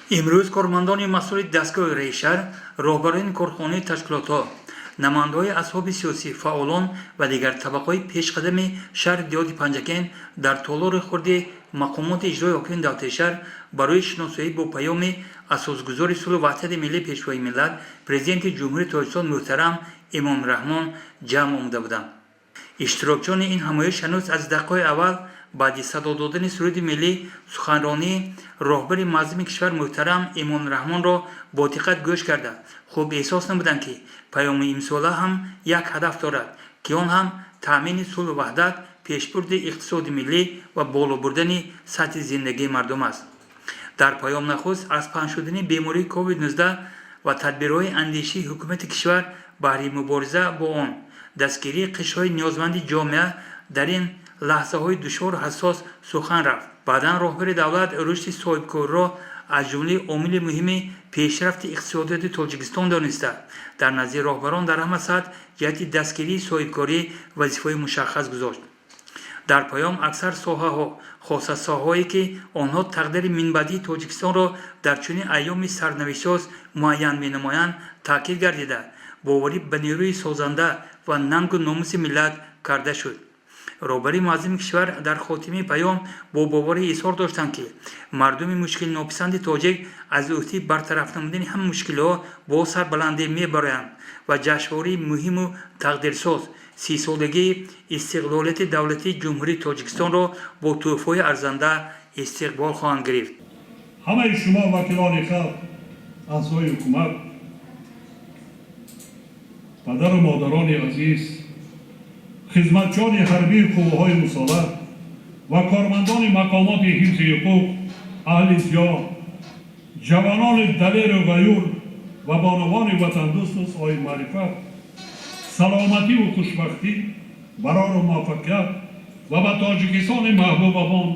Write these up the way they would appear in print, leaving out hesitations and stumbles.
Имрӯз кормандони масъули дастгоҳи раисшаҳр, роҳбарони корхонаи ташкилотҳо, намояндаҳои аҳзоби сиёсӣ, фаъолон ва дигар табақаҳои пешқадами шаҳри деҳоти Панҷакент дар толори хурди мақомоти иҷрои ҳокимияти давлатии шаҳр барои шиносоӣ бо паёми асосгузори сулҳу ваҳдати миллӣ, Пешвои миллат, Президенти Ҷумҳурии Тоҷикистон муҳтарам Эмомалӣ Раҳмон ҷамъ омада буданд. Иштирокчиёни ин ҳамоиш ҳанӯз аз дақиқаҳои аввал баъди садо додани суруди миллӣ суханронии роҳбари муаззами кишвар муҳтарам Эмомалӣ Раҳмонро бо диққат гӯш карда, хуб эҳсос намуданд, ки паёми имсола ҳам як ҳадаф дорад, ки он ҳам таъмини сулҳу ваҳдат, пешбурди иқтисоди миллӣ ва боло бурдани сатҳи зиндагии мардум аст. Дар паём нахуст аз паҳн шудани бемории COVID-19 ва тадбирҳои андешии ҳукумати кишвар баҳри мубориза бо он, дастгирии қишрҳои ниёзманди ҷомеа дар ин лаҳзаҳои душвору ҳассос сухан рафт. Баъдан роҳбари давлат рушди соҳибкориро аз ҷумлаи омили муҳими пешрафти иқтисодиёти Тоҷикистон дониста, дар назди роҳбарон дар ҳама сатҳ ҷиҳати дастгирии соҳибкорӣ вазифаҳои мушаххас гузошт. Дар паём аксар соҳаҳо, хоса соҳаҳое ки онҳо тақдири минбаъдии Тоҷикистонро дар чунин айёми сарнавиштсоз муайян менамоянд, таъкид гардида, боварӣ ба нерӯи созанда ва нангу номуси миллат карда шуд. Роҳбари муаззами кишвар дар хотимаи паём бо боварӣ изҳор доштанд, ки мардуми мушкилнописанди тоҷик аз ӯҳдаи бартараф намудани ҳама мушкилиҳо бо сарбаландӣ мебароянд ва ҷашнвораи муҳиму тақдирсоз 30-солагии истиқлолияти давлатии Ҷумҳурии Тоҷикистонро бо тӯҳфаҳои арзанда истиқбол хоҳанд гирифт. Ҳамаи шумо, вакилони халқ, аъзои ҳукумат, падару модарони азиз, хизматчиёни ҳарбии қувваҳои мусаллаҳ ва кормандони мақомоти ҳифзи ҳуқуқ, аҳли зиё, ҷавонони далеру ғаюр ва бонувони ватандӯсту соҳибмаърифат, саломативу хушбахтӣ, барору муваффақият ва ба Тоҷикистони маҳбубамон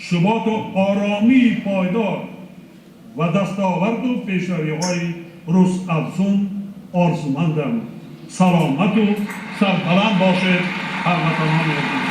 суботу оромии пойдор ва дастоварду пешравиҳои рӯзафзун орзумандам. Саломату сарбаланд бошед, ҳамватанони азиз.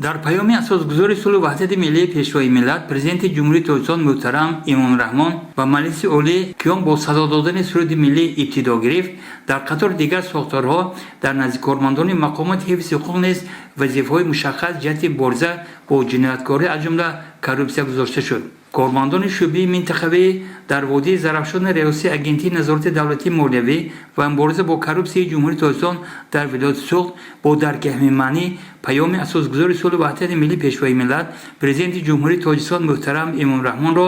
Дар паёми асосгузори сулҳу ваҳдати миллӣ, Пешвои миллат, Президенти Ҷумҳурии Тоҷикистон муҳтарам Эмомалӣ Раҳмон ба Маҷлиси Олӣ, ки он бо садо додани суруди миллӣ ибтидо гирифт, дар қатори дигар сохторҳо дар назди кормандони мақомоти ҳифзи ҳуқуқ низ вазифаҳои мушаххас ҷиҳати мубориза бо ҷинояткорӣ, аз ҷумла коррупсия гузошта шуд. Кормандони шӯъбаи минтақавӣ дар водии Зарафшони Риёсати Агентии назорати давлатии молиявӣ ва мубориза бо коррупсияи Ҷумҳурии Тоҷикистон дар вилояти Суғд бо дарки ҳамин маънӣ паёми асосгузори сулҳу ваҳдати миллӣ, Пешвои миллат, Президенти Ҷумҳурии Тоҷикистон муҳтарам Эмомалӣ Раҳмонро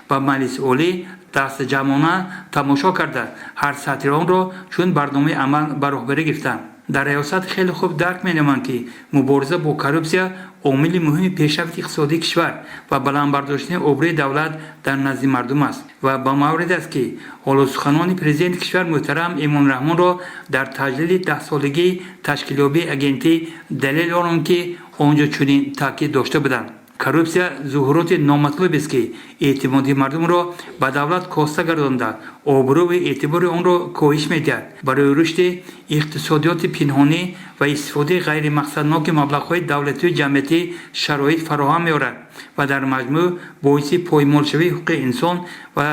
ба Маҷлиси Олӣ дастаҷамъона тамошо карда, ҳар сатри онро чун барномаи амал ба роҳбарӣ гирифтанд. Дар риёсат хеле хуб дарк менамоянд, ки мубориза бо коррупсия омили муҳими пешрафти иқтисодии кишвар ва баланд бардоштани обрӯи давлат дар назди мардум аст ва ба маврид аст, ки ҳоло суханони президенти кишвар муҳтарам Эмомалӣ Раҳмонро дар таҷлили 10-солагии ташкилёбии агентӣ далел оранд, ки он ҷо чунин таъкид дошта буданд: коррупсия зуҳуроти номатлубест, ки эътимоди мардумро ба давлат коста гардонда, обрӯву эътибори онро коҳиш медиҳад, барои рушди иқтисодиёти пинҳонӣ ва истифодаи ғайримақсадноки маблағҳои давлатию ҷамъиятӣ шароит фароҳам меорад ва дар маҷмӯъ боиси поймолшавии ҳуқуқи инсон ва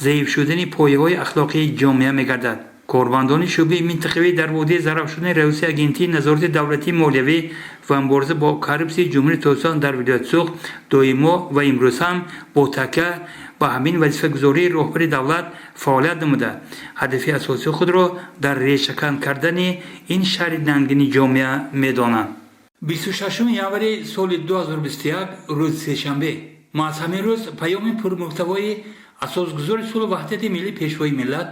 заиф шудани пояҳои ахлоқии ҷомеа мегардад. Кормандони шӯъбаи минтақавӣ дар водии Зарафшони Риёсати Агентии назорати давлатии молиявӣ ва мубориза бо коррупсияи Ҷумҳурии Тоҷикистон дар вилояти Суғд доимо ва имрӯз ҳам бо такя ба ҳамин вазифагузории роҳбари давлат фаъолият намуда, ҳадафи асосии худро дар решакан кардани ин шарри нангини ҷомеа медонанд. 26 январи соли 2021, рӯзи сешанбе. Маҳз ҳамин рӯз паёми пурмуҳтавои асосгузори сулҳу ваҳдати миллӣ, Пешвои миллат,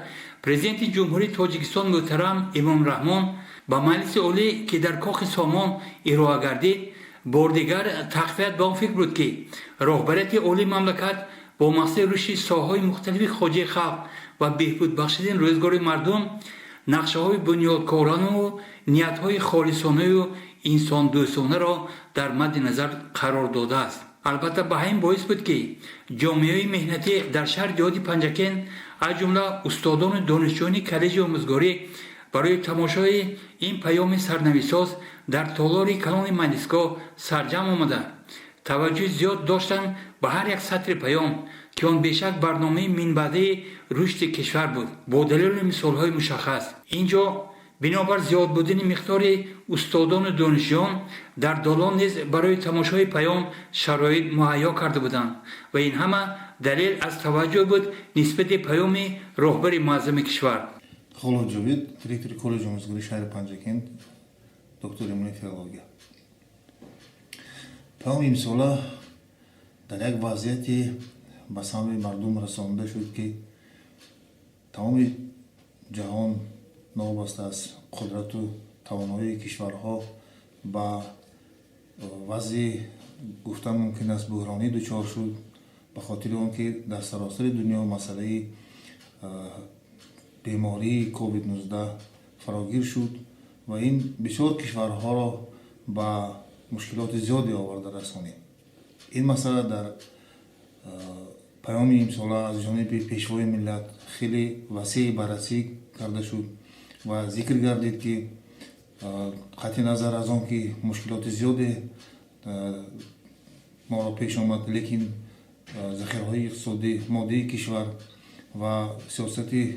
Президенти Ҷумҳурии Тоҷикистон муҳтарам Эмомалӣ Раҳмон ба Маҷлиси Олӣ, ки дар Кохи Сомон ироа гардид, бор дигар тақвият ба он фикр буд, ки роҳбарияти олии мамлакат бо мақсади рушди соҳаҳои мухталифи хоҷагии халқ ва беҳбуд бахшидани рӯзгори мардум нақшаҳои бунёдкоронаву ниятҳои холисонаю инсондӯстонаро дар мадди назар қарор додааст. Албатта, ба ҳамин боис буд, ки ҷомеаи меҳнатӣ дар шаҳри деҳоти Панҷакент, аз ҷумла устодону донишҷӯёни коллеҷи омӯзгорӣ Барои тамошои ин паёми сарнавиштсоз дар толори калони маҷлисгоҳ сарҷамъ омада, таваҷҷӯҳи зиёд доштанд ба ҳар як сатри паём, ки он бешак барномаи минбаъдаи рушди кишвар буд бо далелу мисолҳои мушаххас. Ин ҷо бинобар зиёд будани миқдори устодону донишҷӯён дар долон низ барои тамошои паём шароит муҳайё карда буданд ва ин ҳама далел аз таваҷҷӯҳ буд нисбати паёми роҳбари муаззами кишвар. Холов Ҷовид, директори коллеҷи омӯзгории шаҳри Панҷакент, доктори илмии филология. Паёми имсола дар як вазъияте ба самъи мардум расонида шуд, ки тамоми ҷаҳон, новобаста аз қудрату тавоноии кишварҳо, ба вазъи, гуфтан мумкин аст, буҳронӣ дучор шуд, ба хотири он ки дар саросари дунё масъалаи бемории COVID-19 фарогир шуд ва ин бисёр кишварҳоро ба мушкилоти зиёде оварда расонид. Ин масъала дар паёми имсола аз ҷониби Пешвои миллат хеле васеъ баррасӣ карда шуд ва зикр гардид, ки қатъи назар аз он ки мушкилоти зиёде моро пеш омад, лекин захираҳои иқтисодӣ, моддии кишвар ва сиёсати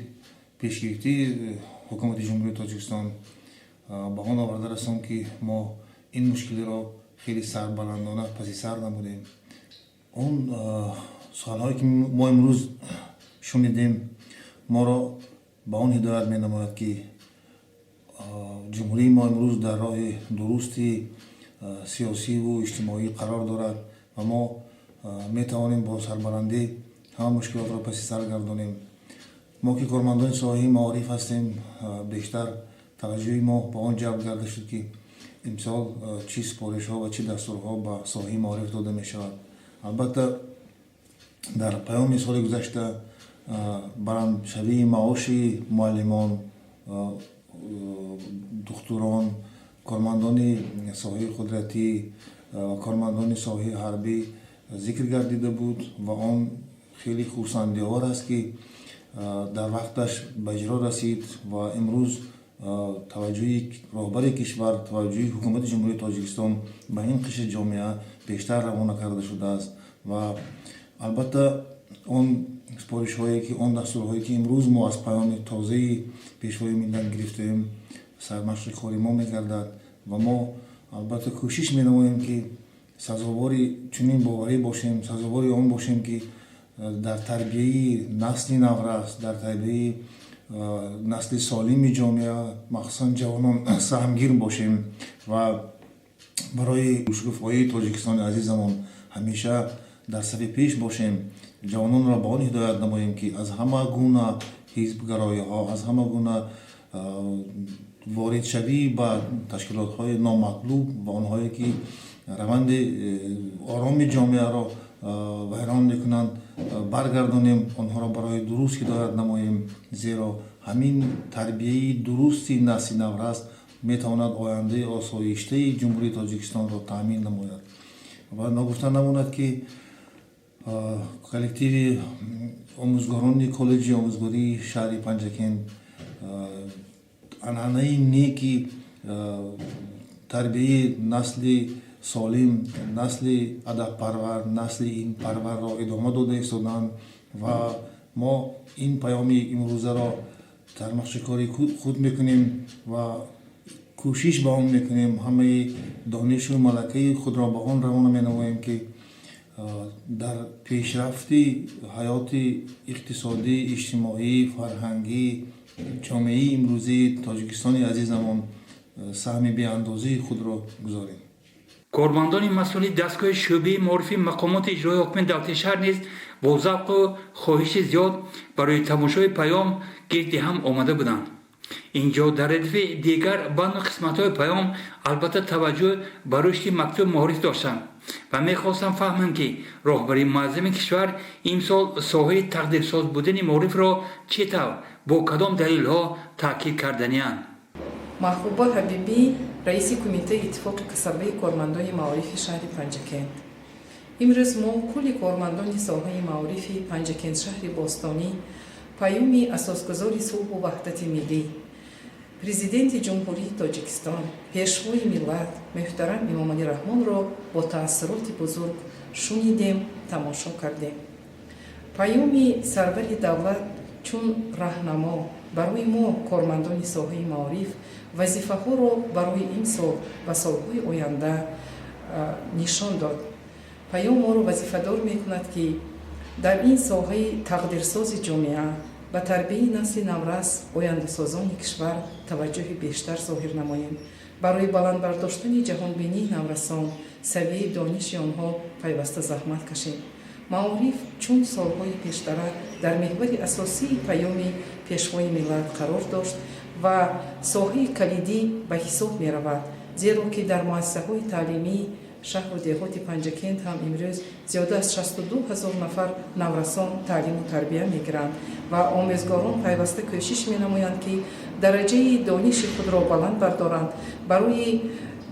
пешгирифтии ҳукумати Ҷумҳурии Тоҷикистон ба он оварда расонд, ки мо ин мушкилиро хеле сарбаландона паси сар намудем. Он суханҳое ки мо имрӯз шунидем, моро ба он ҳидоят менамояд, ки ҷумҳурии мо имрӯз дар роҳи дурусти сиёсиву иҷтимоӣ қарор дорад ва мо метавонем бо сарбаландӣ ҳама мушкилотро паси сар гардонем. Мо ки кормандони соҳаи маориф ҳастем, бештар таваҷҷӯҳи мо ба он ҷалб гарда шуд, ки имсол чӣ супоришҳо ва чӣ дастурҳо ба соҳаи маориф дода мешавад. Албатта, дар паёми соли гузашта баландшавии маоши муаллимон, духтурон, кормандони соҳаи қудратӣ ва кормандони соҳаи ҳарбӣ зикр гардида буд ва он хеле хурсандиовар аст, ки дар вақташ ба иҷро расид ва имрӯз таваҷҷӯҳи роҳбари кишвар, таваҷҷӯҳи ҳукумати Ҷумҳурии Тоҷикистон ба ин қишри ҷомеа бештар равона карда шудааст. Ва албатта, он супоришҳое ки, он дастурҳое ки имрӯз мо аз паёми тозаи Пешвои миллат гирифтаем, сармашқи кори мо мегардад ва мо албатта кӯшиш менамоем, ки сазовори чунин боварӣ бошем, сазовори он бошем, ки дар тарбияи насли наврас, дар тарбияи насли солими ҷомеа, махсусан ҷавонон, саҳмгир бошем ва барои шукуфоии Тоҷикистони азизамон ҳамеша дар сафи пеш бошем. Ҷавононро ба он ҳидоят намоем, ки аз ҳама гуна ҳизбгароиҳо, аз ҳама гуна воридшавӣ ба ташкилотҳои номатлуб ва онҳое ки раванди ороми ҷомеаро вайрон мекунанд, баргардонем, онҳоро барои дуруст ҳидоят намоем, зеро ҳамин тарбияи дурусти насли наврас метавонад ояндаи осоиштаи Ҷумҳурии Тоҷикистонро таъмин намояд. Ва ногуфта намонад, ки коллективи омӯзгорони коллеҷи омӯзгории шаҳри Панҷакент анъанаи неки тарбияи насли солим, насли адабпарвар, насли илмпарварро идома дода истодаанд ва мо ин паёми имрӯзаро сармашқи кори худ мекунем ва кӯшиш ба он мекунем, ҳамаи донишу малакаи худро ба он равона менамоем, ки дар пешрафти ҳаёти иқтисодӣ, иҷтимоӣ, фарҳангӣ, ҷомеаи имрӯзии Тоҷикистони азизамон саҳми беандозаи худро гузорем. Кормандони масъули дастгоҳи шӯъбаи маорифи мақомоти иҷроии ҳокимияти давлатии шаҳр низ бо завқу хоҳиши зиёд барои тамошои паём гирди ҳам омада буданд. Ин ҷо дар радифи дигар банду қисматҳои паём албатта таваҷҷӯҳ ба рушди мактуби маориф доштанд ва мехостам фаҳмам, ки роҳбари муаззами кишвар имсол соҳаи тақдирсоз будани маорифро чӣ тавр, бо кадом далелҳо таъкид карданианд. Маҳбуба Ҳабибӣ, раиси Кумитаи иттифоқи касабаи кормандони маорифи шаҳри Панҷакент. Имрӯз мо, кулли кормандони соҳаи маорифи Панҷакент, шаҳри бостонӣ, паёми асосгузори сулҳу ваҳдати миллӣ, Президенти Ҷумҳурии Тоҷикистон, Пешвои миллат муҳтарам Эмомалӣ Раҳмонро бо таассуроти бузург шунидем, тамошо кардем. Паёми сарвари давлат чун раҳнамо барои мо, кормандони соҳаи маориф, вазифаҳоро барои ин сол ва солҳои оянда нишон дод. Паём моро вазифадор мекунад, ки дар ин соҳаи тақдирсози ҷомеа ба тарбияи насли наврас, ояндасозони кишвар таваҷҷӯҳи бештар зоҳир намоем, барои баланд бардоштани ҷаҳонбинии наврасон, савияи дониши онҳо пайваста заҳмат кашем. Маориф чун солҳои пештара дар меҳвари асосии паёми Пешвои миллат қарор дошт ва соҳаи калидӣ ба ҳисоб меравад, зеро ки дар муассисаҳои таълимии шаҳру деҳоти Панҷакент ҳам имрӯз зиёда аз 62 ҳазор нафар наврасон таълиму тарбия мегиранд ва омӯзгорон пайваста кӯшиш менамоянд, ки дараҷаи дониши худро баланд бардоранд, барои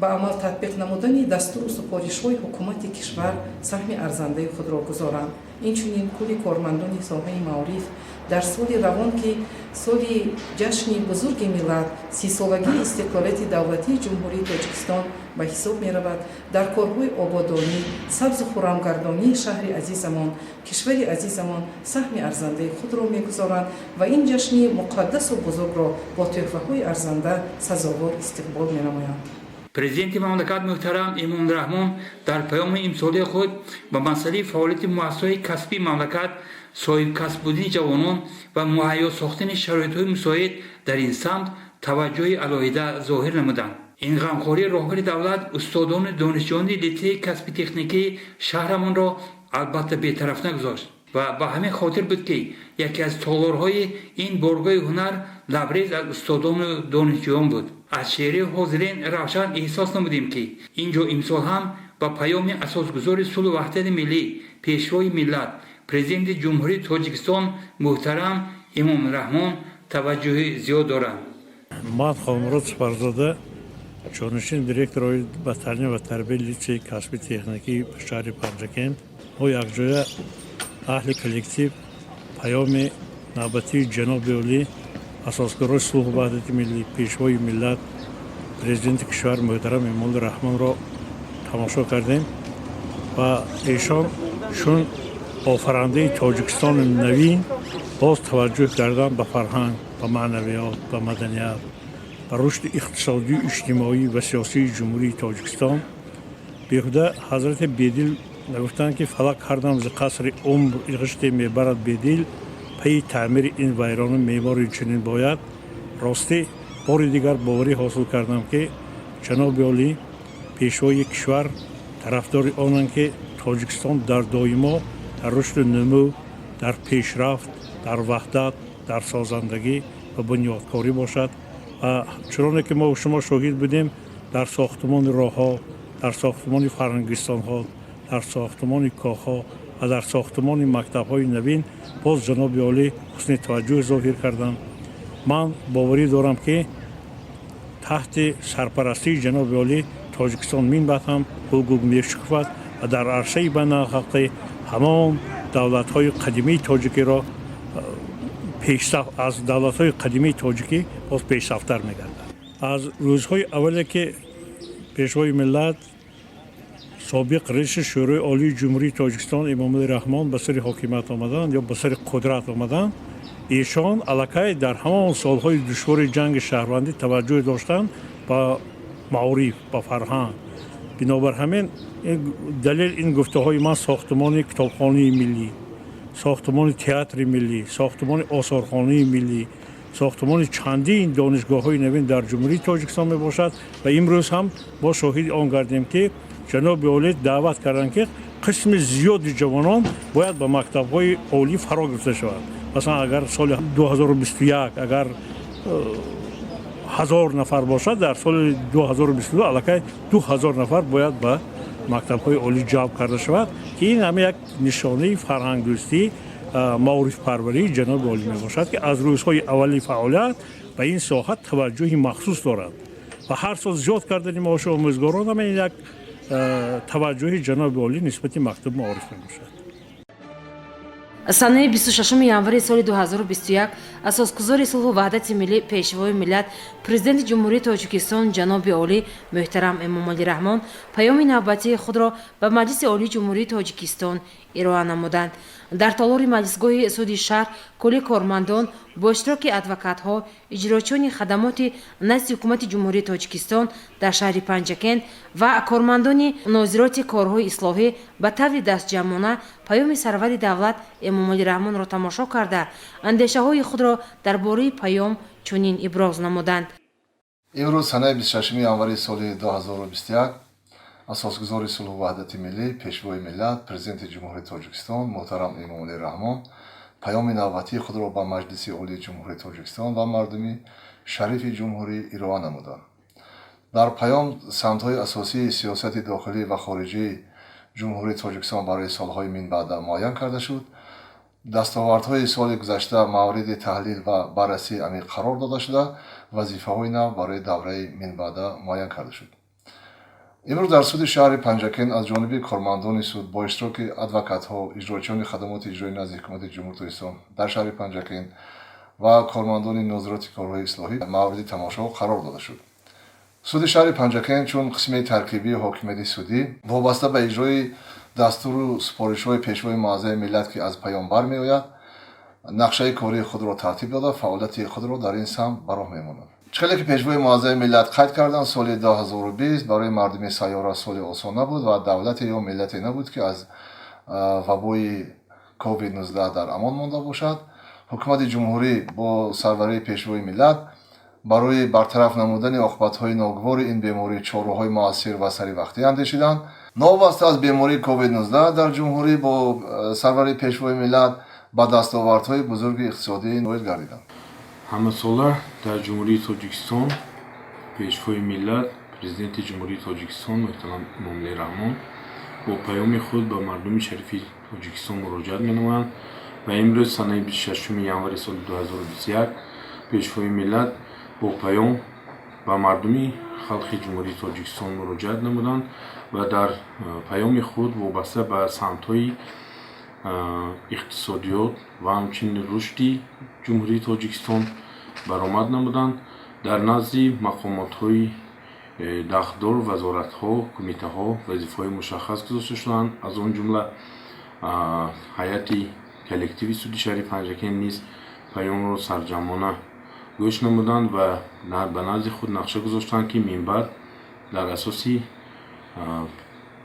ба амал татбиқ намудани дастуру супоришҳои ҳукумати кишвар саҳми арзандаи худро гузоранд. Инчунин кулли кормандони соҳаи маориф дар соли равон, ки соли ҷашни бузурги миллат, 30-солагии истиқлолияти давлатии Ҷумҳурии Тоҷикистон ба ҳисоб меравад, дар корҳои ободонӣ, сабзу хуррамгардонии шаҳри азизамон, кишвари азизамон саҳми арзандаи худро мегузоранд ва ин ҷашни муқаддасу бузургро бо тӯҳфаҳои арзанда сазовор истиқбол менамоянд. Президенти мамлакат муҳтарам Эмомалӣ Раҳмон дар паёми имсолаи худ ба масъалаи фаъолияти муассисаҳои касбии мамлакат, соҳибкасб будани ҷавонон ва муҳайё сохтани шароитҳои мусоид дар ин самт таваҷҷӯҳи алоҳида зоҳир намуданд. Ин ғамхории роҳбари давлат устодону донишҷӯёни литсеи касби техникии шаҳрамонро албатта бетараф нагузошт ва ба ҳамин хотир буд, ки яке аз толорҳои ин боргоҳи ҳунар лабрез аз устодону донишҷӯён буд. Аз чеҳраи ҳозирин равшан эҳсос намудем, ки ин ҷо имсол ҳам ба паёми асосгузори сулҳу ваҳдати миллӣ, Пешвои миллат, Президенти Ҷумҳурии Тоҷикистон муҳтарам Эмомалӣ Раҳмон таваҷҷӯҳи зиёд доранд. Ман Холмурод Сафарзода, ҷонишини директор оид ба таълим ва тарбияи литсеи касби техникии шаҳри Панҷакент. Мо якҷоя аҳли коллектив паёми навбатии ҷаноби олӣ, асосгузори сулҳу ваҳдати миллӣ, Пешвои миллат, Президенти кишвар муҳтарам Эмомалӣ Раҳмонро тамошо кардем ва эшон чун офарандаи Тоҷикистони навин боз таваҷҷӯҳ кардан ба фарҳанг, ба маънавиёт, ба маданият, ба рушди иқтисодию иҷтимоӣ ва сиёсии Ҷумҳурии Тоҷикистон. Беҳуда ҳазрати Бедил нагуфтанд, ки фалак ҳардам зи қасри умр ғиште мебарад бедил, пайи таъмири ин вайрону меъмори чунин бояд. Ростӣ, бори дигар боварӣ ҳосил кардам, ки ҷаноби олӣ, Пешвои кишвар тарафдори онанд, ки Тоҷикистон дар доимо дар рушду нумӯ, дар пешрафт, дар ваҳдат, дар созандагӣ ва бунёдкорӣ бошад. Ва чуноне ки мо шумо шоҳид будем, дар сохтумони роҳҳо, дар сохтумони фарҳангистонҳо, дар сохтумони кохҳо ва дар сохтумони мактабҳои навин боз ҷаноби олӣ ҳусни таваҷҷӯҳ зоҳир карданд. Ман боварӣ дорам, ки таҳти сарпарастии ҷаноби олӣ Тоҷикистон минбаъд ҳам гулгул мешукуфад ва дар арсаи байналхалқӣ ҳамон давлатҳои қадимии тоҷикиро пешсаф, аз давлатҳои қадимии тоҷикӣ боз пешсафтар мегардад. Аз рӯзҳои аввале ки Пешвои миллат, собиқ раиси Шӯрои Олии Ҷумҳурии Тоҷикистон Эмомалӣ Раҳмон ба сари ҳокимият омаданд ё ба сари қудрат омаданд, эшон аллакай дар ҳамон солҳои душвори ҷанги шаҳрвандӣ таваҷҷӯҳ доштанд ба маориф, ба фарҳанг. Бинобар ҳамин далел ин гуфтаҳои ман сохтумони китобхонаи миллӣ, сохтумони театри миллӣ, сохтумони осорхонаи миллӣ, сохтумони чандин донишгоҳҳои навин дар Ҷумҳурии Тоҷикистон мебошад. Ва имрӯз ҳам мо шоҳиди он гардем, ки ҷаноби олӣ даъват карданд, ки қисми зиёди ҷавонон бояд ба мактабҳои олӣ фаро гирифта шаванд. Масалан, агар соли 2021 агар 1000 нафар бошад, дар соли 2022 аллакай 2000 нафар бояд ба мактабҳои олӣ ҷалб карда шавад, ки ин ҳама як нишонаи фарҳангдӯстӣ, маорифпарварии ҷаноби олӣ мебошад, ки аз рӯзҳои аввали фаъолият ба ин соҳа таваҷҷӯҳи махсус дорад. Ва ҳар сол зиёд кардани маоши омӯзгорон ҳама ин як таваҷҷӯҳи ҷаноби олӣ нисбати мактаби маориф мебошад. Санаи 26 январи соли 2021 асосгузори сулҳу ваҳдати миллӣ, Пешвои миллат, Президенти Ҷумҳурии Тоҷикистон ҷаноби олӣ муҳтарам Эмомалӣ Раҳмон паёми навбатии худро ба Маҷлиси Олии Ҷумҳурии Тоҷикистон ироа намуданд. Дар толори маҷлисгоҳи суди шаҳр кулли кормандон бо иштироки адвокатҳо, иҷрочиёни хадамоти назди Ҳукумати Ҷумҳурии Тоҷикистон дар шаҳри Панҷакент ва кормандони нозироти корҳои ислоҳӣ ба таври дастҷамъона паёми сарвари давлат Эмомалӣ Раҳмонро тамошо карда, андешаҳои худро дар бораи паём чунин иброз намуданд. Имрӯз, санаи 26 январи соли 2021, асосгузори сулҳу ваҳдати миллӣ, Пешвои миллат, Президенти Ҷумҳурии Тоҷикистон муҳтарам Эмомалӣ Раҳмон паёми навбатии худро ба Маҷлиси Олии Ҷумҳурии Тоҷикистон ва мардуми шарифи ҷумҳурӣ ироа намуданд. Дар паём самтҳои асосии сиёсати дохилӣ ва хориҷии Ҷумҳурии Тоҷикистон барои солҳои минбаъда муайян карда шуд, дастовардҳои соли гузашта мавриди таҳлил ва баррасии амиқ қарор дода шуда, вазифаҳои нав барои давраи минбаъда муайян карда шуд. Имрӯз дар суди шаҳри Панҷакент аз ҷониби кормандони суд бо иштироки адвокатҳо, иҷрочиёни хадамоти иҷроӣ назди Ҳукумати Ҷумҳурии Тоҷикистон дар шаҳри Панҷакент ва кормандони нозироти корҳои ислоҳӣ мавриди тамошо қарор дода шуд. Суди шаҳри Панҷакент чун қисми таркибии ҳокимияти судӣ вобаста ба иҷрои дастуру супоришҳои Пешвои муаззами миллат, ки аз паём бармеояд, нақшаи кории худро тартиб дода, фаъолияти худро дар ин самт ба роҳ мемонад. Чӣ хеле ки Пешвои муаззами миллат қайд карданд, соли 2020 барои мардуми сайёра соли осон набуд ва давлате ё миллате набуд, ки аз вабои COVID-19 дар амон монда бошад. Ҳукумати ҷумҳурӣ бо сарварии Пешвои миллат барои бартараф намудани оқибатҳои ногувори ин беморӣ чораҳои муассир ва саривақтӣ андешиданд. Новобаста аз бемории COVID-19 дар ҷумҳурӣ бо сарварии Пешвои миллат ба дастовардҳои бузурги иқтисодӣ ноил гардиданд. Ҳамасола дар Ҷумҳурии Тоҷикистон Пешвои миллат, Президенти Ҷумҳурии Тоҷикистон муҳтарам Эмомалӣ Раҳмон бо паёми худ ба мардуми шарифи Тоҷикистон муроҷиат менамоянд ва имрӯз, санаи 26 январи соли 2021, Пешвои миллат бо паём ба мардуми халқи Ҷумҳурии Тоҷикистон муроҷиат намуданд ва дар паёми худ вобаста ба самтҳои иқтисодиёт ва ҳамчунин рушди Ҷумҳурии Тоҷикистон баромад намуданд. Дар назди мақомотҳои дахлдор, вазоратҳо, кумитаҳо вазифаҳои мушаххас гузошта шуданд. Аз он ҷумла ҳайати коллективи суди шаҳри Панҷакент низ паёмро сарҷамъона гӯш намуданд ва ба назди худ нақша гузоштанд, ки минбаъд дар асоси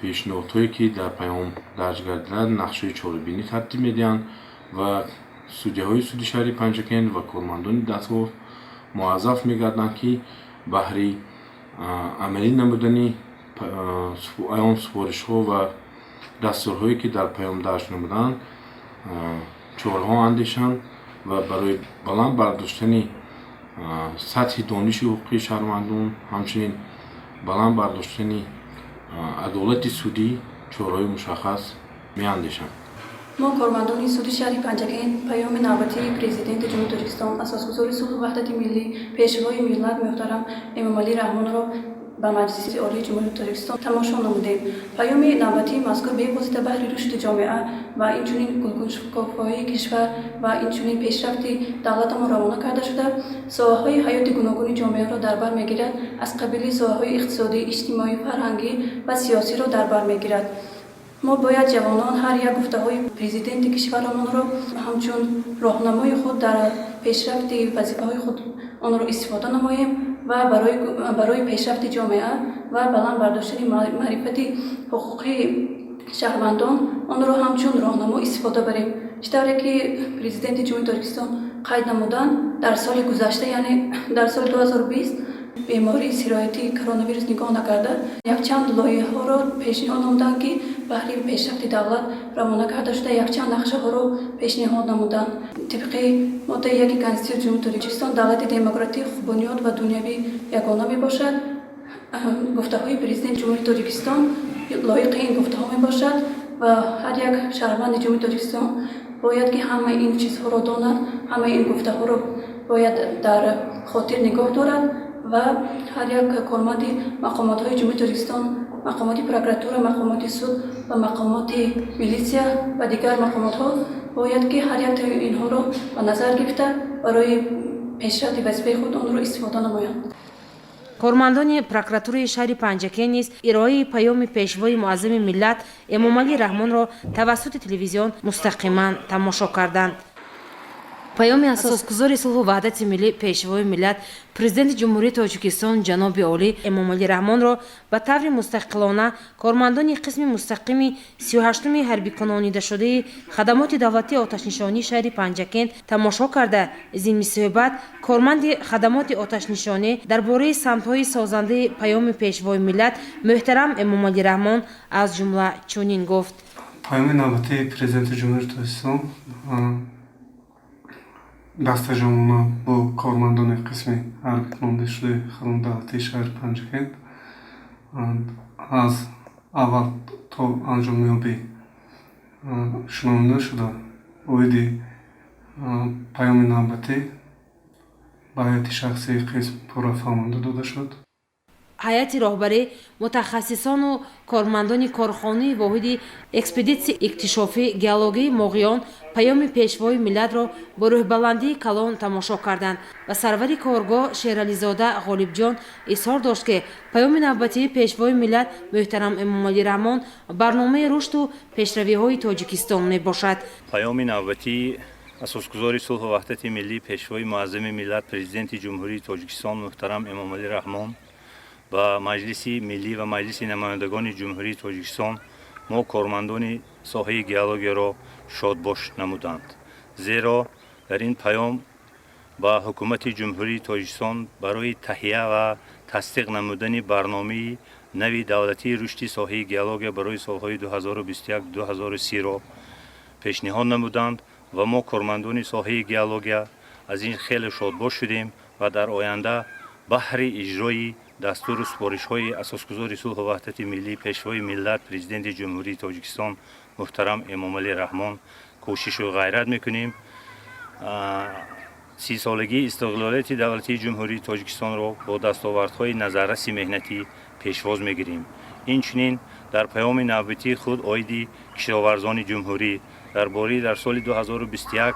пешниҳодҳое, ки дар паём дарҷ гардида, нақшаи чорабинӣ тартиб медиҳанд ва судяҳои суди шаҳри Панҷакент ва кормандони дастгоҳ муваззаф мегарданд, ки баҳри амалӣ намудани он супоришҳо ва дастурҳое, ки дар паём дарҷ намуданд, чораҳо андешанд ва барои баланд бардоштани сатҳи дониши ҳуқуқии шаҳрвандон, ҳамчунин баланд бардоштани адолати судӣ чораҳои мушаххас меандешанд. Мо, кормандони суди шаҳри Панҷакент, паёми навбатии Президенти Ҷумҳурии Тоҷикистон, асосгузори сулҳу ваҳдати миллӣ, Пешвои миллат муҳтарам Эмомалӣ Раҳмонро ба Маҷлиси Олии Ҷумҳурии Тоҷикистон тамошо намудем. Паёми навбатии мазкур бевосита баҳри рушди ҷомеа ва инчунин гулгуншукуфоии кишвар ва инчунин пешрафти давлатамон равона карда шуда, соҳаҳои ҳаёти гуногуни ҷомеаро дар бар мегирад, аз қабили соҳаҳои иқтисодӣ, иҷтимоӣ, фарҳангӣ ва сиёсиро дар бар мегирад. Мо бояд, ҷавонон, ҳар як гуфтаҳои президенти кишварамонро ҳамчун роҳнамои худ дар пешрафти вазифаҳои худ онро истифода намоем ва барои пешрафти ҷомеа ва баланд бардоштани маърифати ҳуқуқии шаҳрвандон онро ҳамчун роҳнамо истифода барем. Чӣ тавре ки Президенти Ҷумҳурии Тоҷикистон қайд намуданд, дар соли гузашта, яъне дар соли 2020, бемории сироятии коронавирус нигоҳ накарда, якчанд лоиҳаҳоро пешниҳод намуданд, ки баҳри пешрафти давлат равона карда шуда, якчанд нақшаҳоро пешниҳод намуданд. Тибқи моддаи 1 Конститутсияи Ҷумҳурии Тоҷикистон, давлати демократӣ, ҳуқуқбунёд ва дунявӣ ягона мебошад. Гуфтаҳои Президенти Ҷумҳурии Тоҷикистон лоиқи ин гуфтаҳо мебошад ва ҳар як шаҳрванди Ҷумҳурии Тоҷикистон бояд ки ҳамаи ин чизҳоро донад, ҳамаи ин гуфтаҳоро бояд дар хотир нигоҳ дорад ва ҳар як корманди мақомотҳои Ҷумҳурии Тоҷикистон, мақомоти прокуратура, мақомоти суд ва мақомоти милитсия ва дигар мақомотҳо. Бояд ки ҳар яктаи инҳоро ба назар гирифта, барои пешрафти вазифаи худ онро истифода намоянд. Кормандони прокуратураи шаҳри Панҷакент низ ироаи паёми Пешвои муаззами миллат Эмомалӣ Раҳмонро тавассути телевизион мустақиман тамошо карданд. Паёми Асосгузори сулҳу ваҳдати миллӣ, Пешвои миллат, Президенти Ҷумҳурии Тоҷикистон ҷаноби олӣ Эмомалӣ Раҳмонро ба таври мустақилона кормандони қисми мустақими 38-уми ҳарбикунонидашудаи хадамоти давлатии оташнишонии шаҳри Панҷакент тамошо карда, зимни суҳбат корманди хадамоти оташнишонӣ дар бораи самтҳои созандаи паёми Пешвои миллат муҳтарам Эмомалӣ Раҳмон аз ҷумла чунин гуфт. Паёми навбатии Президенти Ҷумҳурии Тоҷикистон дастаҷамъона бо кормандони қисми ҳарбикунонидашудаи хадамоти давлатии шаҳри Панҷакент аз аввал то анҷомёбӣ шунавонда шуда, оиди паёми навбатӣ ба ҳайати шахсии қисм пурра фаҳмонда дода шуд. Ҳайати роҳбарӣ, мутахассисону кормандони корхонаи воҳиди экспедитсияи иктишофӣ геологии Моғиён паёми Пешвои миллатро бо рӯҳбаландии калон тамошо карданд ва сарвари коргоҳ Шерализода Ғолибҷон изҳор дошт, ки паёми навбатии Пешвои миллат муҳтарам Эмомалӣ Раҳмон барномаи рушду пешравиҳои Тоҷикистон мебошад. Паёми навбатии Асосгузори сулҳу ваҳдати миллӣ, Пешвои муаззами миллат, Президенти Ҷумҳурии Тоҷикистон муҳтарам Эмомалӣ Раҳмон ба Маҷлиси Миллӣ ва Маҷлиси Намояндагони Ҷумҳурии Тоҷикистон мо кормандони соҳаи геологияро шодбош намуданд, зеро дар ин паём ба Ҳукумати Ҷумҳурии Тоҷикистон барои таҳия ва тасдиқ намудани барномаи нави давлатии рушди соҳаи геология барои солҳои 2021-2030-ро пешниҳод намуданд ва мо кормандони соҳаи геология аз ин хеле шодбош шудем ва дар оянда баҳри иҷрои дастуру супоришҳои Асосгузори сулҳу ваҳдати миллӣ, Пешвои миллат, Президенти Ҷумҳурии Тоҷикистон муҳтарам Эмомалӣ Раҳмон кӯшишу ғайрат мекунем. 30-солагии истиқлолияти давлатии Ҷумҳурии Тоҷикистонро бо дастовардҳои назарраси меҳнатӣ пешвоз мегирем. Инчунин дар паёми навбатии худ оиди кишоварзони ҷумҳурӣ дар бораи дар соли 2021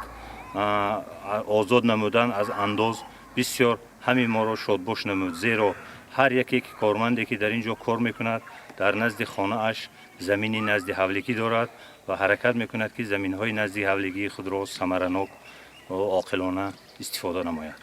озод намудан аз андоз бисёр ҳамин моро шодбош намуд, зеро ҳар яке ки корманде ки дар ин ҷо кор мекунад, дар назди хонааш замини назди ҳавлигӣ дорад ва ҳаракат мекунад, ки заминҳои назди ҳавлигии худро самаранок ва оқилона истифода намояд.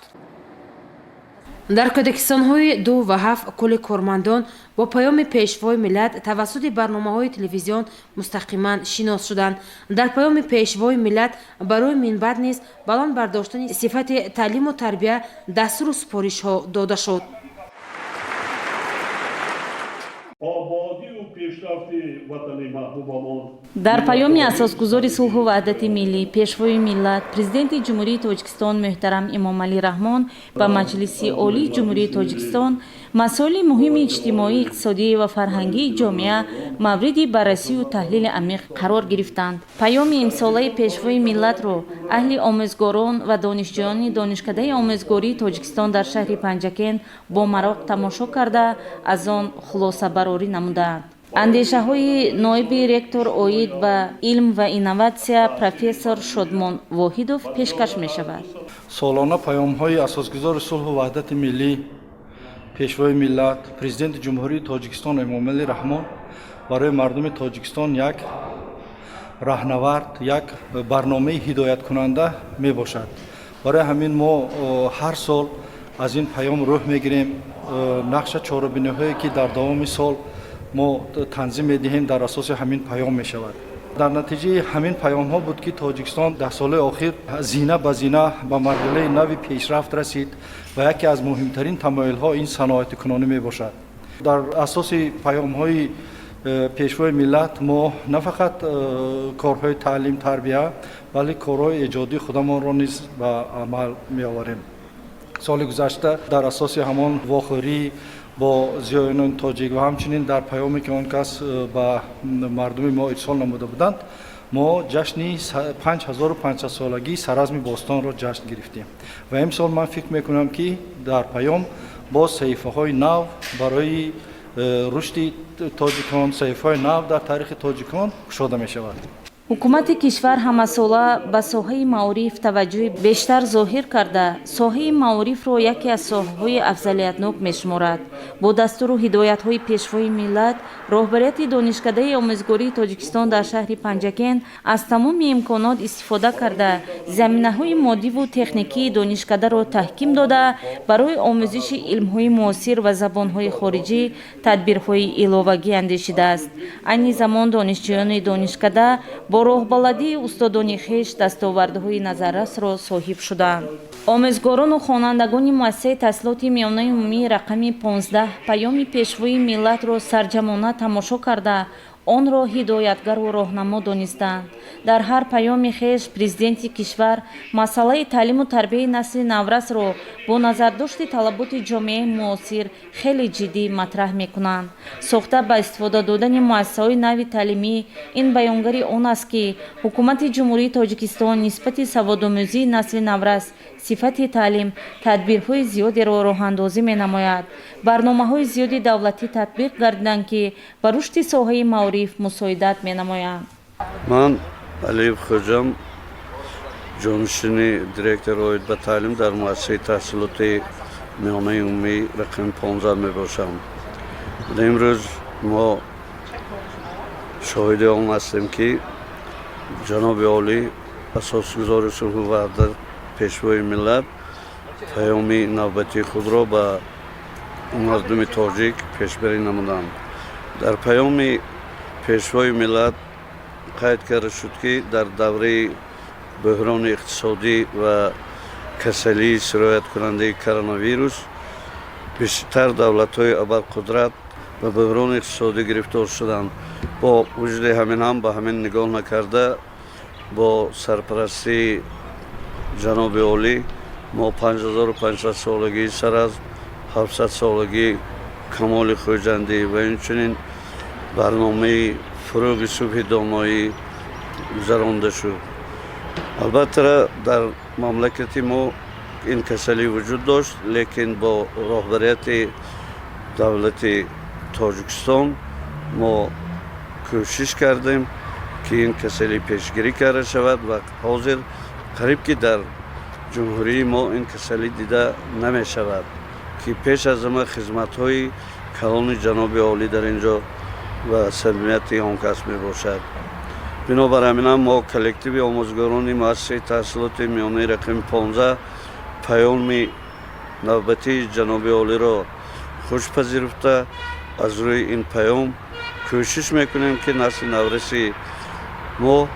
Дар кӯдакистонҳои 2 ва 7 кулли кормандон бо паёми Пешвои миллат тавассути барномаҳои телевизион мустақиман шинос шуданд. Дар паёми Пешвои миллат барои минбаъд низ баланд бардоштани сифати таълиму тарбия дастуру супоришҳо дода шуд. Ободию пешрафти ватани маҳбубамон. Дар паёми Асосгузори сулҳу ваҳдати миллӣ, Пешвои миллат, Президенти Ҷумҳурии Тоҷикистон муҳтарам Эмомалӣ Раҳмон ба Маҷлиси Олии Ҷумҳурии Тоҷикистон масоили муҳими иҷтимоӣ, иқтисодӣ ва фарҳангии ҷомеа мавриди баррасию таҳлили амиқ қарор гирифтанд. Паёми имсолаи Пешвои миллатро аҳли омӯзгорон ва донишҷӯёни Донишкадаи омӯзгории Тоҷикистон дар шаҳри Панҷакент бо мароқ тамошо карда, аз он хулосабарорӣ намудаанд. Андешаҳои ноиби ректор оид ба илм ва инноватсия профессор Шодмон Воҳидов пешкаш мешавад. Солона паёмҳои Асосгузори сулҳу ваҳдати миллӣ, Пешвои миллат, Президенти Ҷумҳурии Тоҷикистон Эмомалӣ Раҳмон барои мардуми Тоҷикистон як раҳнавард, як барномаи ҳидояткунанда мебошад. Барои ҳамин мо ҳар сол аз ин паём рӯҳ мегирем. Нақша чорабиниҳое ки дар давоми сол мо танзим медиҳем, дар асоси ҳамин паём мешавад. Дар натиҷаи ҳамин паёмҳо буд, ки Тоҷикистон даҳсолаи охир зина ба зина ба марҳилаи нави пешрафт расид ва яке аз муҳимтарин тамоилҳо ин саноатикунонӣ мебошад. Дар асоси паёмҳои Пешвои миллат мо на фақат корҳои таълим тарбия, балки корҳои эҷодии худамонро низ ба амал меоварем. Соли гузашта дар асоси ҳамон вохӯрӣ бо зиёиёни тоҷик ва ҳамчунин дар паёме, ки он кас ба мардуми мо ирсол намуда буданд, мо ҷашни 5500-солагии Саразми бостонро ҷашн гирифтем ва имсол ман фикр мекунам, ки дар паём боз саҳифаҳои нав барои рушди тоҷикон, саҳифаҳои нав дар таърихи тоҷикон кушода мешавад. Ҳукумати кишвар ҳамасола ба соҳаи маориф таваҷҷӯҳи бештар зоҳир карда, соҳаи маорифро яке аз соҳаҳои афзалиятнок мешуморад. Бо дастуру ҳидоятҳои Пешвои миллат, роҳбарияти Донишкадаи омӯзгории Тоҷикистон дар шаҳри Панҷакент аз тамоми имконот истифода карда, заминаҳои моддиву техникии донишкадаро таҳким дода, барои омӯзиши илмҳои муосир ва забонҳои хориҷӣ тадбирҳои иловагӣ андешидааст. Айни замон донишҷӯёни донишкада бо роҳбаладии устодони хеш дастовардҳои назаррасро соҳиб шуданд. Омӯзгорону хонандагони муассисаи таҳсилоти миёнаи умумии рақами 15 паёми Пешвои миллатро сарҷамона тамошо карда, онро ҳидоятгару роҳнамо донистанд. Дар ҳар паёми хеш президенти кишвар масъалаи таълиму тарбияи насли наврасро бо назардошти талаботи ҷомеаи муосир хеле ҷиддӣ матраҳ мекунанд. Сохта ба истифода додани муассисаҳои нави таълимӣ ин баёнгари он аст, ки ҳукумати Ҷумҳурии Тоҷикистон нисбати саводомӯзии насли наврас, сифати таълим тадбирҳои зиёдеро роҳандозӣ менамояд. Барномаҳои зиёди давлатӣ татбиқ гардиданд, ки ба рушди соҳаи маориф мусоидат менамоянд. Ман Алиев Хӯҷам, ҷонишини директор оид ба таълим дар муассисаи таҳсилоти миёнаи умумӣ рақами 15 мебошам. Имрӯз мо шоҳиди он ҳастем, ки ҷаноби олӣ, асосгузори сулҳу ваҳдат, Пешвои миллат паёми навбатии худро ба мардуми тоҷик пешбарӣ намуданд. Дар паёми Пешвои миллат қайд карда шуд, ки дар давраи бӯҳрони иқтисодӣ ва касалии сирояткунандаи коронавирус бештар давлатҳои абарқудрат ба бӯҳрони иқтисодӣ гирифтор шуданд. Бо вуҷуди ҳамин ҳам, ба ҳамин нигоҳ накарда, бо сарпарастии ҷаноби олӣ мо 5500 солагии Саразм, 700 солагии Камоли Хӯҷандӣ ва инчунин барномаи Фурӯғи субҳи доноӣ гузаронда шуд. Албатта, дар мамлакати мо ин касалӣ вуҷуд дошт, лекин бо роҳбарияти давлати Тоҷикистон мо кӯшиш кардем, ки ин касалӣ пешгирӣ карда шавад ва ҳозир қариб ки дар ҷумҳурии мо ин касалӣ дида намешавад, ки пеш аз ҳама хизматҳои калони ҷаноби олӣ дар ин ҷо ва самимияти он кас мебошад. Бинобар ҳаминам мо, коллективи омӯзгорони муассисаи таҳсилоти миёнаи рақами 15, паёми навбатии ҷаноби олиро хуш пазируфта, аз рӯи ин паём кӯшиш мекунем, ки насли навраси мо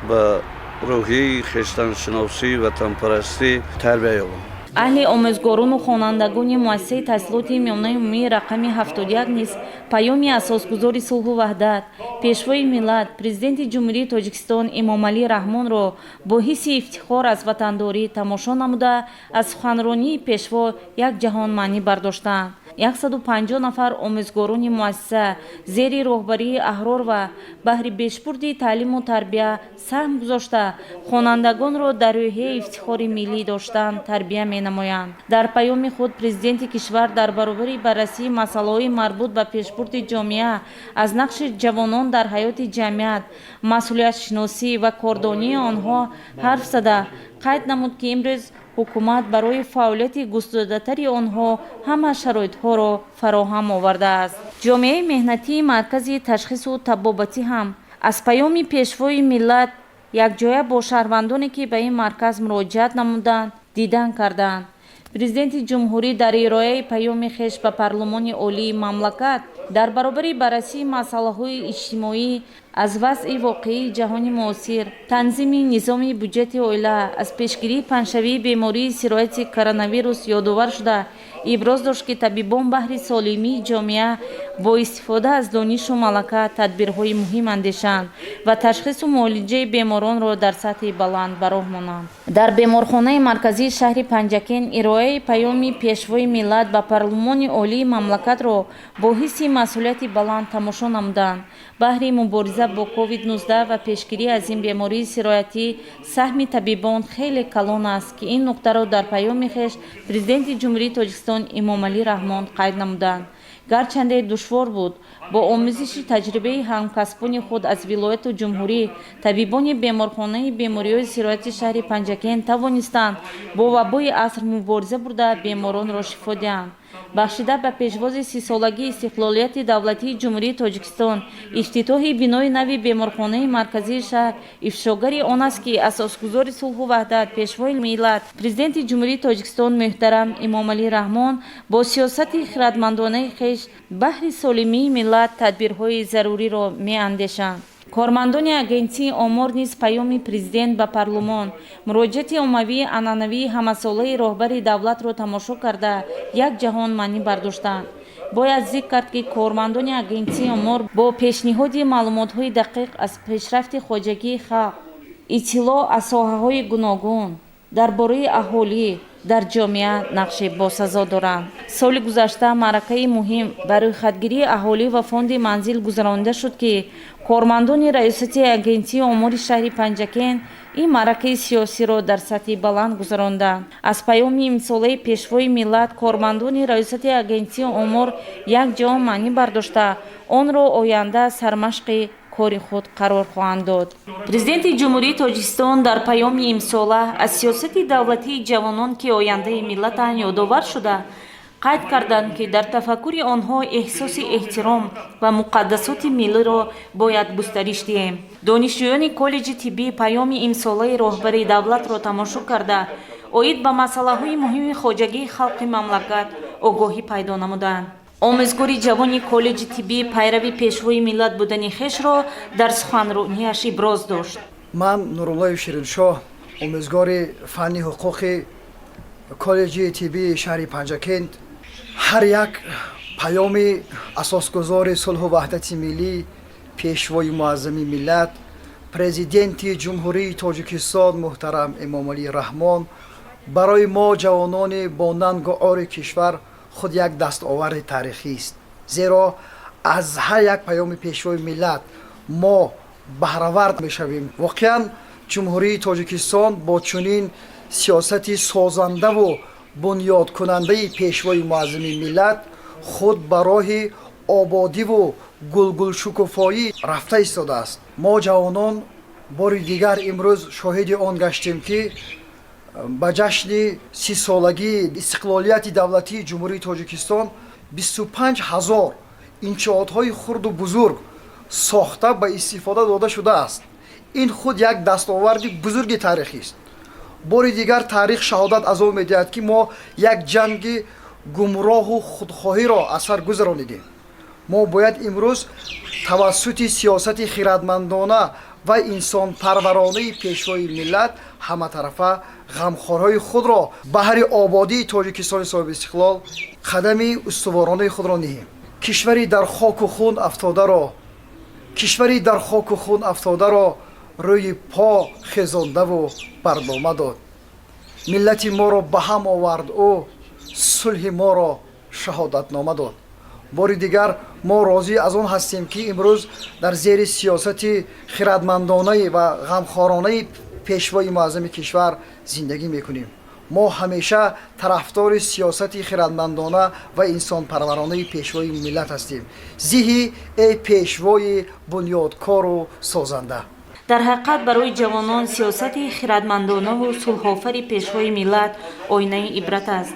ба рӯҳияи хештаншиносӣ, ватанпарастӣ тарбия ёбанд. Аҳли омӯзгорону хонандагони муассисаи таҳсилоти миёнаи умумии рақами 71 низ паёми асосгузори сулҳу ваҳдат, Пешвои миллат, Президенти Ҷумҳурии Тоҷикистон Эмомалӣ Раҳмонро бо ҳисси ифтихор аз ватандорӣ тамошо намуда, аз суханронии Пешво як ҷаҳон маънӣ бардоштанд. 150 нафар омӯзгорони муассиса зери роҳбарии Аҳрор ва баҳри пешбурди таълиму тарбия саҳм гузошта, хонандагонро дар рӯҳияи ифтихори миллӣ доштан тарбия менамоянд. Дар паёми худ президенти кишвар дар баробари баррасии масъалаҳои марбут ба пешбурди ҷомеа аз нақши ҷавонон дар ҳаёти ҷамъият, масъулиятшиносӣ ва кордонии онҳо ҳарф зада, қайд намуд, ки имрӯз ҳукумат барои фаъолияти густурдатари онҳо ҳама шароитҳоро фароҳам овардааст. Ҷомеаи меҳнатии маркази ташхису табобатӣ ҳам аз паёми Пешвои миллат якҷоя бо шаҳрвандоне, ки ба ин марказ муроҷиат намуданд, дидан карданд. Президенти ҷумҳурӣ дар ироаи паёми хеш ба парлумони олии мамлакат дар баробари баррасии масъалаҳои иҷтимоӣ аз вазъи воқеии ҷаҳони муосир, танзими низоми буҷети оила, аз пешгирии паҳншавии бемории сирояти коронавирус ёдовар шуда, иброз дошт, ки табибон баҳри солимии ҷомеа бо истифода аз донишу малака тадбирҳои муҳим андешанд ва ташхису муолиҷаи беморонро дар сатҳи баланд ба роҳ монанд. Дар беморхонаи марказии шаҳри Панҷакент ироаи паёми Пешвои миллат ба парлумони олии мамлакатро бо ҳисси масъулияти баланд тамошо намуданд. Баҳри мубориза бо COVID-19 ва пешгирӣ аз ин бемории сироятӣ саҳми табибон хеле калон аст, ки ин нуқтаро дар паёми хеш Президенти Ҷумҳурии Тоҷикистон Эмомалӣ Раҳмон қайд намуданд. Гарчанде душвор буд, бо омӯзиши таҷрибаи ҳамкасбони худ аз вилояту ҷумҳурӣ, табибони беморхонаи бемориҳои сирояти шаҳри Панҷакент тавонистанд бо вабои аср мубориза бурда, беморонро шифо диҳанд. Бахшида ба пешвози 30-солагии истиқлолияти давлатии Ҷумҳурии Тоҷикистон ифтитоҳи бинои нави беморхонаи марказии шаҳр ифшогари он аст, ки асосгузори сулҳу ваҳдат, Пешвои миллат, Президенти Ҷумҳурии Тоҷикистон муҳтарам Эмомалӣ Раҳмон бо сиёсати хиратмандонаи хеш баҳри солимии миллат тадбирҳои заруриро меандешанд. Кормандони Агентии омор низ паёми Президент ба парлумон, муроҷиати оммавии анъанавии ҳамасолаи роҳбари давлатро тамошо карда, як ҷаҳон маънӣ бардоштанд. Бояд зикр кард, ки кормандони Агентии омор бо пешниҳоди маълумотҳои дақиқ аз пешрафти хоҷагии халқ, иттилоъ аз соҳаҳои гуногун дар бораи аҳолӣ дар ҷомеа нақши босазо доранд. Соли гузашта маъракаи муҳим ба рӯйхатгирии аҳолӣ ва фонди манзил гузаронида шуд, ки кормандони Раёсати Агентии омори шаҳри Панҷакент ин маъракаи сиёсиро дар сатҳи баланд гузаронданд. Аз паёми имсолаи Пешвои миллат кормандони Раёсати Агентии омор як ҷаҳон маънӣ бардошта, онро оянда сармашқи кори худ қарор хоҳанд дод. Президенти Ҷумҳурии Тоҷикистон дар паёми имсола аз сиёсати давлатии ҷавонон, ки ояндаи миллатанд, ёдовар шуда, қайд карданд, ки дар тафаккури онҳо эҳсоси эҳтиром ва муқаддасоти миллиро бояд густариш диҳем. Донишҷӯёни коллеҷи тиббӣ паёми имсолаи роҳбари давлатро тамошо карда, оид ба масъалаҳои муҳими хоҷагии халқи мамлакат огоҳӣ пайдо намуданд. Омӯзгори ҷавони коллеҷи тиббӣ пайрави Пешвои миллат будани хешро дар суханронияш иброз дошт. Ман Нуруллоев Шириншоҳ, омӯзгори фанни ҳуқуқи коллеҷи тиббии шаҳри Панҷакент. Ҳар як паёми асосгузори сулҳу ваҳдати миллӣ, Пешвои муаззами миллат, Президенти Ҷумҳурии Тоҷикистон муҳтарам Эмомалӣ Раҳмон барои мо, ҷавонони бо нангу ори кишвар, худ як дастоварди таърихист, зеро аз ҳар як паёми Пешвои миллат мо баҳравард мешавем. Воқеан, Ҷумҳурии Тоҷикистон бо чунин сиёсати созандаву бунёдкунандаи Пешвои муаззами миллат худ ба роҳи ободиву гулгулшукуфоӣ рафта истодааст. Мо, ҷавонон, бори дигар имрӯз шоҳиди он гаштем, ки ба ҷашни 30-солагии истиқлолияти давлатии Ҷумҳурии Тоҷикистон 25 000 иншоотҳои хурду бузург сохта ба истифода дода шудааст. Ин худ як дастоварди бузурги таърихист. Бори дигар таърих шаҳодат аз он медиҳад, ки мо як ҷанги гумроҳу худхоҳиро аз сар гузаронидем. Мо бояд имрӯз тавассути сиёсати хиратмандона ва инсонпарваронаи Пешвои миллат ҳаматарафа ғамхорҳои худро баҳри ободии Тоҷикистони соҳибистиқлол қадами устуворонаи худро ниҳем. Кишвари дар хоку хун афтодаро, кишвари дар хоку хун афтодаро рӯи по хезондаву барнома дод, миллати моро ба ҳам овард, ӯ сулҳи моро шаҳодатнома дод. Бори дигар мо розӣ аз он ҳастем, ки имрӯз дар зери сиёсати хиратмандонаи ва ғамхоронаи Пешвои муаззами кишвар зиндагӣ мекунем. Мо ҳамеша тарафдори сиёсати хиратмандона ва инсонпарваронаи Пешвои миллат ҳастем. Зиҳӣ, эй Пешвои бунёдкору созанда! Дар ҳақиқат, барои ҷавонон сиёсати хиратмандонаву сулҳофари Пешвои миллат оинаи ибрат аст.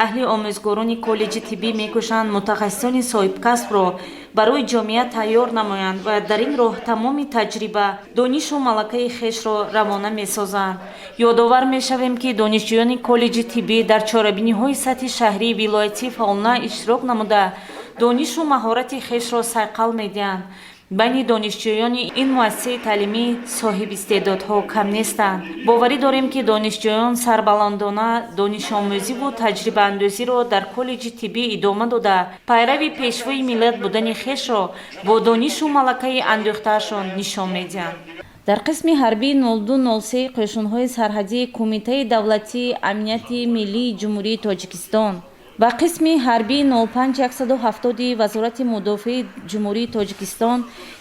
Аҳли омӯзгорони коллеҷи тиббӣ мекӯшанд мутахассисони соҳибкасбро барои ҷомеа тайёр намоянд ва дар ин роҳ тамоми таҷриба, донишу малакаи хешро равона месозанд. Ёдовар мешавем, ки донишҷӯёни коллеҷи тиббӣ дар чорабиниҳои сатҳи шаҳрӣ, вилоятӣ фаъолона иштирок намуда, донишу маҳорати хешро сайқал медиҳанд. Байни донишҷӯёни ин муассисаи таълимӣ соҳибистеъдодҳо кам нестанд. Боварӣ дорем, ки донишҷӯён сарбаландона донишомӯзиву таҷрибаандӯзиро дар коллеҷи тиббӣ идома дода, пайрави Пешвои миллат будани хешро бо донишу малакаи андӯхтаашон нишон медиҳанд. Дар қисми ҳарбии 0203 қӯшунҳои сарҳадии Кумитаи давлатии амнияти миллии Ҷумҳурии Тоҷикистон Ба қисми ҳарбии 05170 Вазорати мудофиаи Ҷумҳурии Тоҷикистон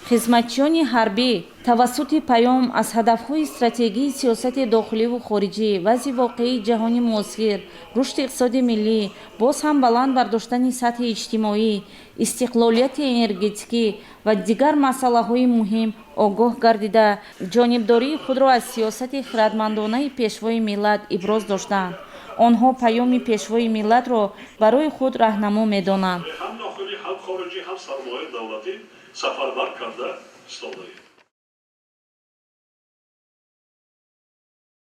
хизматчиёни ҳарбӣ тавассути паём аз ҳадафҳои стратегии сиёсати дохиливу хориҷӣ, вазъи воқеии ҷаҳони муосир, рушди иқтисоди миллӣ, боз ҳам баланд бардоштани сатҳи иҷтимоӣ, истиқлолияти энергетикӣ ва дигар масъалаҳои муҳим огоҳ гардида, ҷонибдории худро аз сиёсати хирадмандонаи Пешвои миллат иброз доштанд. Онҳо паёми Пешвои миллатро барои худ раҳнамо медонанд. Ҳам дохилӣ, ҳам хориҷӣ, ҳам сармояи давлатӣ сафарбар карда истодаем.